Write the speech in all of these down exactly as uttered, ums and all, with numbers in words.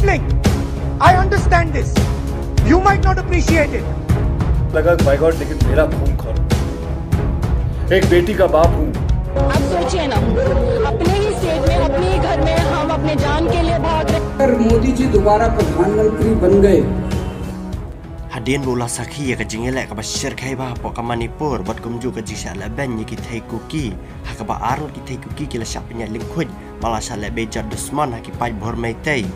I understand this. You might not appreciate it. लगा माय गॉड, लेकिन मेरा खून कौन? एक बेटी का बाप हूँ। आप सोचिए ना, अपने ही स्टेट में, अपने ही घर में हम अपने जान के लिए भाग रहे हैं। अगर मोदी जी दोबारा प्रधानमंत्री बन गए Hadien ba u la sakhi ïa ka jingïaleh kaba shyrkhei bha hapoh ka Manipur bad kumjuh ka jingshah lehbeiñ ïa ki thei Kuki, ha kaba arngut ki thei Kuki ki la shah pynïaid lyngkhuid ba la shah leh beijot dusmon ha ki paidbhur Meitei,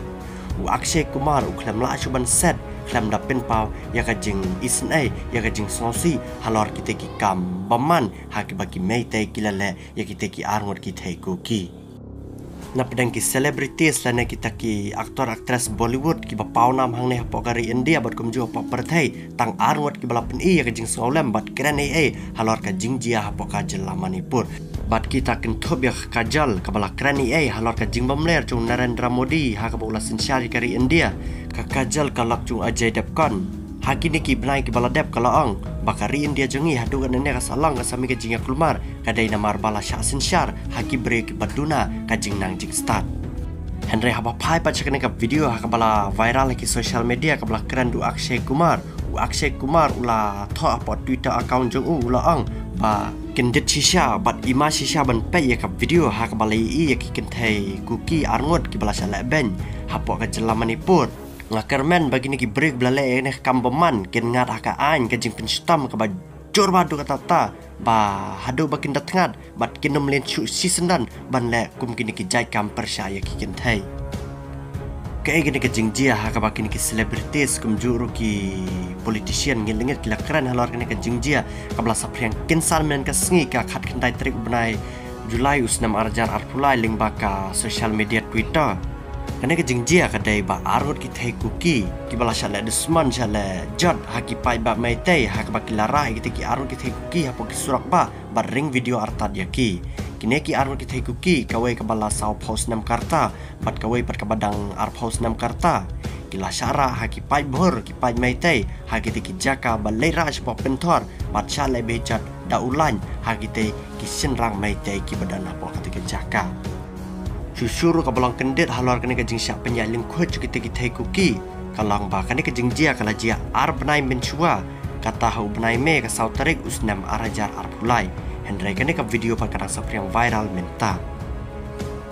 u Akshay Kumar u khlem lah shuh ban set khlem da pynpaw ïa ka jingisynei, ïa ka jingsngewsih halor kitei ki kam bymman ha kiba ki Meitei ki la leh ïa kitei ki arngut ki thei Kuki. Napdeng ki celebrities lane kita ki actor actress Bollywood kiba paw nam hangne hapoh ka ri India bad kumjuh hapoh pyrthei, tang arngut kiba la pyni ïa ka jingsngewlem bad kren ei ei halor ka jingjia hapoh ka jylla Manipur. Bad kita kynthup ïa ka Kajol kaba la kren ei ei halor ka jingbymler jong Narendra Modi ha kaba u la synshar ïa ka ri India. Ka Kajol ka lok jong Ajay Devgan. Ha kine ki bnai kiba la dep ka la ong ba ka ri India jong ngi haduh katne ne ka sah long ka sa mih ka jingïakulmar, ka dei namar ba la shah synshar ha ki briew kiba duna ka jingnang jingstad. Hynrei haba phai pat sha kane ka video ha kaba la viral ha ki social media kaba la kren da u Akshay Kumar, u Akshay Kumar u la thoh hapoh Twitter account jong u, u la ong ba kyndit shisha bad ima shisha ban peit ïa ka video ha kaba la ïohi ïa ki kynthei Kuki arngut kiba la shah lehbeiñ hapoh ka jylla Manipur. Nga kyrmen ba kine ki briew ba la leh ïa kane ka kam bymman kin ngat ha ka aiñ ka jingpynshitom kaba jur bha haduh katta katta, ba haduh ba kin da thngat bad kin ym leit shuh shisyndon ban leh kum kine ki jait kam pyrshah ïa ki kynthei. Kaei kane ka jingjia ha kaba kine ki celebrities kumjuh ruh ki politician ngin lyngngoh ki la kren halor kane ka jingjia kaba la saphriang kynsan mynne ka sngi ka khatkhyndai tarik u bnai July u snem ar hajar arphew lai lyngba ka social media Twitter. Kane ka jingjia ka dei ba arngut ki thei Kuki kiba la shah leh dusmon shah leh jot ha ki paidbah Meitei ha kaba ki la rah ïa kitei ki arngut ki thei Kuki hapoh ki surok bah bad ring video artat ïa ki. Kine ki arngut ki thei Kuki, kawei kaba la sawphew snem ka rta bad kawei pat kaba dang arphew snem ka rta, ki la shah rah ha ki paidbhur ki paid Meitei ha kitei ki jaka ba leit rah shapoh pynthor bad shah leh beijot da u laiñ ha kitei ki shynrang Meitei kiba don hapoh katei ka jaka. Shuh shuh ruh kaba long kyndit halor kane ka jingshah pynïaid lyngkhuid jong kitei ki thei Kuki ka long ba kane ka jingjia ka la jia ar bnai mynshuwa, kata ha u bnai May ka saw tarik u snem ar hajar arphew lai. Hynrei kane ka video pat ka dang saphriang viral mynta.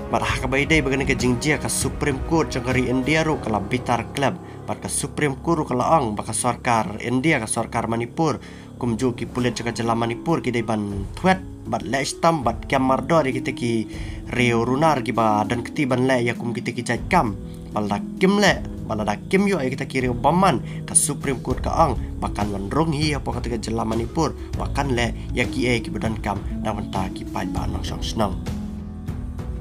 Bad ha kaba ïadei bad kane ka jingjia ka Supreme Court jong ka ri India ruh ka la bitar khlem bad ka Supreme Court ruh ka la ong ba ka sorkar India, ka sorkar Manipur kumjuh ki pulit jong ka jylla Manipur ki dei ban thwet bad leh shitom bad kem mardor ïa kitei ki riew runar kiba don kti ban leh ïa kum kitei ki jait kam. Ba lada kim leh, ba lada kim ïoh ïa kitei ki riew bymman, ka Supreme Court ka ong ba kan wan rung hi hapoh katei ka jylla Manipur ba kan leh ïa kiei kiba donkam na ka bynta ki paidbah nongshong shnong.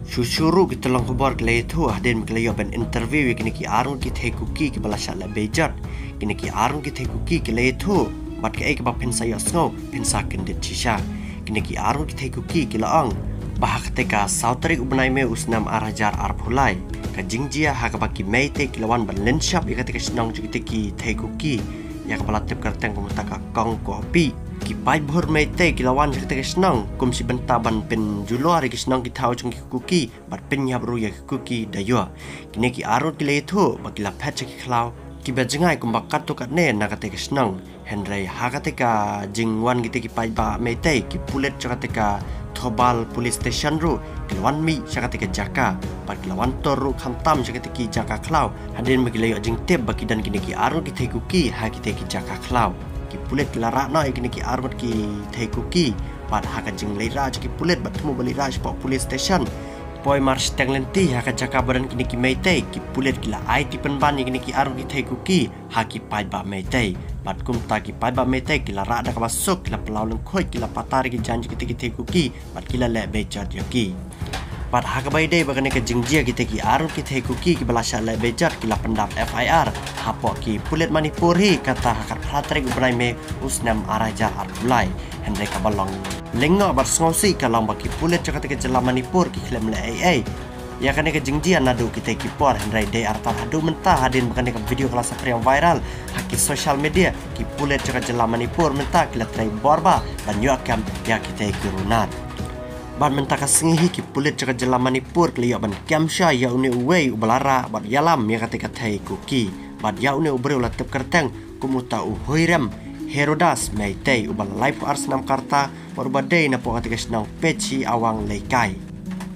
Shuh shuh ruh ki tyllong khubor ki la ïathuh hadien ba ki la ïoh ban interview ïa kine ki arngut ki thei Kuki kiba la shah leh beijot. Kine ki arngut ki thei Kuki ki la ïathuh bad kaei kaba phin sa ïohsngew phin sa kyndit shisha. Kine ki arngut ki thei Kuki ki la ong ba ha katei ka saw tarik u bnai May u snem ar hajar arphew lai, ka jingjia ha kaba ki Meitei ki la wan ban lynshop ïa katei ka shnong jong kitei ki thei Kuki, ïa kaba la tip kyrteng kum kata ka Kong Kohpih. Ki paidbhur Meitei ki la wan sha katei ka shnong kum shi bynta ban pynjulor ïa ki shnong ki thaw jong ki Kuki bad pynïap ruh ïa ki Kuki da ïoh. Kine ki arngut ki la ïathuh ba ki la phet sha ki khlaw kiba jngai kumba katto katne na katei ka shnong. Hynrei ha katei ka jingwan kitei ki paidbah Meitei, ki pulit jong katei ka Thoubal Police Station ruh ki la wan mih sha katei ka jaka bad ki la wan tur ruh khamtam sha katei ki jaka khlaw hadien ba ki la ïoh jingtip ba ki don kine ki arngut ki thei Kuki ha kitei ki jaka khlaw. Ki pulit ki la rah noh ïa kine ki arngut ki thei Kuki bad ha ka jingleit rah jong ki pulit bad thmu ba leit rah shapoh police station, poi mar shiteng lynti ha ka jaka ba don kine ki Meitei, ki pulit ki la aiti pynban ïa kine ki arngut ki thei Kuki ha ki paidbah Meitei. Bad kumta ki paidbah Meitei ki la rah da kaba suk, ki la pynlaw lyngkhuid, ki la patar ïa ki jaiñ jong kitei ki thei Kuki bad ki la leh beijot ïa ki. Bad ha kaba ïadei bad kane ka jingjia kitei ki arngut ki thei Kuki kiba la shah leh beijot ki la pyndap F I R hapoh ki pulit Manipur hi, kata ha ka phra tarik u bnai May u snem ar hajar arphew lai. Hynrei kaba long lyngngoh bad sngewsih ka long ba ki pulit jong katei ka jylla Manipur ki khlem leh ei ei ïa kane ka jingjia naduh kitei ki por, hynrei dei artat haduh mynta hadien ba kane ka video ka la saphriang viral ha ki social media, ki pulit jong ka jylla Manipur mynta ki la trei bor bha ban ïoh kem ïa kitei ki runar. Bad mynta ka sngi hi ki pulit jong ka jylla Manipur ki la ïoh ban kem shai ïa une uwei uba la rah bad ïalam ïa kata ka thei Kuki. Bad ïa une u briew la tip kyrteng kum uta u Hoirem Herodas Meitei uba laiphew ar snem ka rta bad uba dei napoh kata ka shnong Pechi Awang Leikai.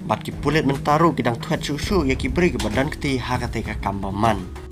Bad ki pulit mynta ruh ki dang thwet shuh shuh ïa ki briew kiba don kti ha kata ka kam bymman.